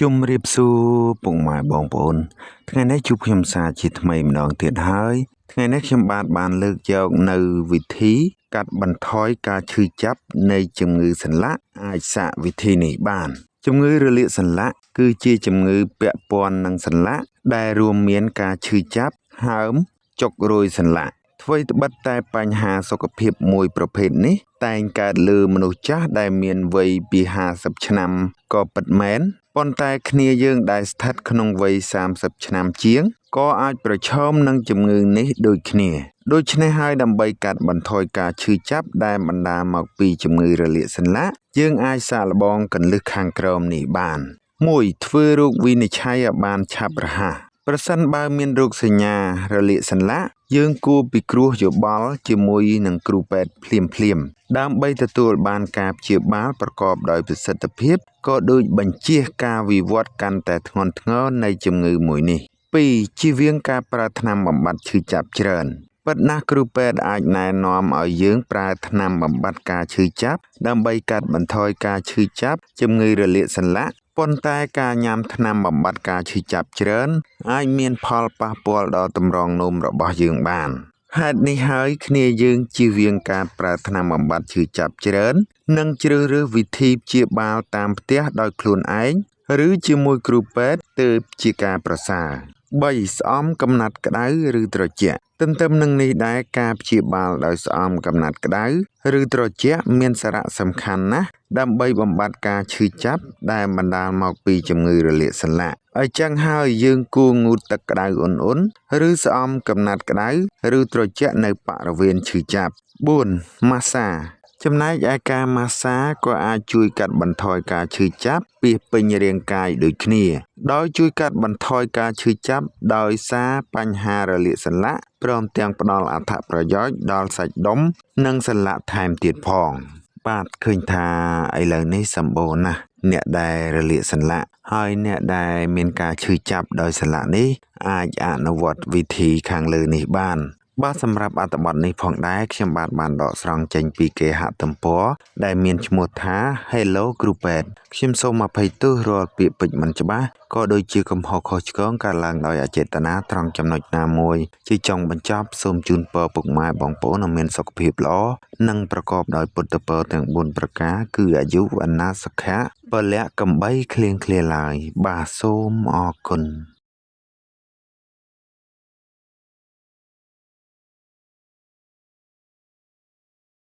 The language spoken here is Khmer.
ជំរាបសួរពុកម៉ែបងប្អូនថ្ងៃនេះជួបខ្ញុំសាជាថ្មីម្ដងទៀតហើយថ្ងៃនេះខ្ញុំបាទបានលើកយកនៅវិធីកាត់បន្ថយការឈឺចាប់នៃជំងឺសន្លាក់អាចសាកវិធីនេះបានជំងឺរលាកសន្លាក់គឺជាជំងឺពាក់ព័ន្ធនឹងសន្លាក់ដែលរួមមានការឈឺចាប់ហើមចុករោយសន្លាក់ថ្វីត្បិតតែបញ្ហាសុខភាពមួយប្រភេទនេះតែងកើតលើមនុស្សចាស់ដែលមានវ័យពី50ឆ្នាំក៏ពិតមែនប៉ុន្តែគ្នាយើងដែលស្ថិតក្នុងវ័យ30ឆ្នាំជាងក៏អាចប្រឈមនឹងជំងឺនេះដូចគ្នាដូច្នេះហើយដើម្បីកាត់បន្ថយការឈឺចាប់ដែលបណ្ដាលមកពីជំងឺរលាកសន្លាក់យើងអាចសាកល្បងគន្លឹះខាងក្រោមនេះបាន1ធ្វើរោគវិនិច្ឆ័យឲ្យបានឆាប់រហ័សប្រសិនបើមានរោគសញ្ញារលាកសន្លាក់យើងគួរពិគ្រោះយោបល់ជាមួយនឹងគ្រូពេទ្យភ្លាមៗដើម្បីទទួលបានការព្យាបាលប្រកបដោយប្រសិទ្ធភាពក៏ដូចបញ្ចៀសការវិវត្តកាន់តែធ្ងន់ធ្ងរនៃជំងឺមួយនេះ2ជៀសវាងការប្រើថ្នាំបំបត្តិឈឺចាប់ច្រើនពិតណាស់គ្រូពេទ្យអាចណែនាំឲ្យយើងប្រើថ្នាំបំបត្តិការឈឺចាប់ដើម្បីកាត់បន្ថយការឈឺចាប់ជំងឺរលាកសន្លាក់ប៉ុន្តែការញ៉ាំថ្នាំបំបត្តិការឈឺចាប់ច្រើនអាចមានផលប៉ះពាល់ដល់តម្រងនោមរបស់យើងបានហេតុនេះហើយគ្នាយើងជៀសវាងការប្រើថ្នាំបំបត្តិឈឺចាប់ច្រើននិងជ្រើសរើសវិធីព្យាបាលតាមផ្ទះដោយខ្លួនឯងឬជាមួយគ្រូពេទ្យទើបជាការប្រសើរ3ស្អំកំណាត់ក្តៅឬត្រជាក់ទន្ទឹមនឹងនេះដែរការព្យាបាលដោយស្អំកំណាត់ក្តៅឬត្រជាក់មានសារៈសំខាន់ណាស់ដើម្បីបំបត្តិការឈឺចាប់ដែលបណ្ដាលមកពីជំងឺរលាកសន្លាក់អញ្ចឹងហើយយើងគួរងូតទឹកក្តៅអ៊ុនៗឬស្អំកំណាត់ក្តៅឬត្រជាក់នៅបរិវេណឈឺចាប់4ម៉ាស្សាចំណែកឯការម៉ាស្សាក៏អាចជួយកាត់បន្ថយការឈឺចាប់ពាសពេញរាងកាយដូចគ្នាដោយជួយកាត់បន្ថយការឈឺចាប់ដោយសារបញ្ហារលាកសន្លាក់ព្រមទាំងផ្ដល់អត្ថប្រយោជន៍ដល់សាច់ដុំនិងសន្លាក់ថែមទៀតផងបាទឃើញថាឥឡូវនេះសម្បូរណាស់អ្នកដែលរលាកសន្លាក់ហើយអ្នកដែលមានការឈឺចាប់ដោយសន្លាក់នេះអាចអនុវត្តវិធីខាងលើនេះបានបាទសម្រាប់អត្ថបទនេះផងដែរខ្ញុំបាទបានដកស្រង់ចេញពីគេហទំព័រដែលមានឈ្មោះថា Hello គ្រូពេទ្យខ្ញុំសូមអភ័យទោសរាល់ពាក្យពេចន៍មិនច្បាស់ក៏ដូចជាកំហុសខុសឆ្គងកើតឡើងដោយអចេតនាត្រង់ចំណុចណាមួយជាចុងបញ្ចប់សូមជូនពរពុកម៉ែបងប្អូនឲ្យមានសុខភាពល្អនិងប្រកបដោយពុទ្ធពរទាំង4ប្រការគឺអាយុវណ្ណៈសុខៈពលៈកំបីគ្លៀងគ្លាឡើយបាទសូមអរគុណ។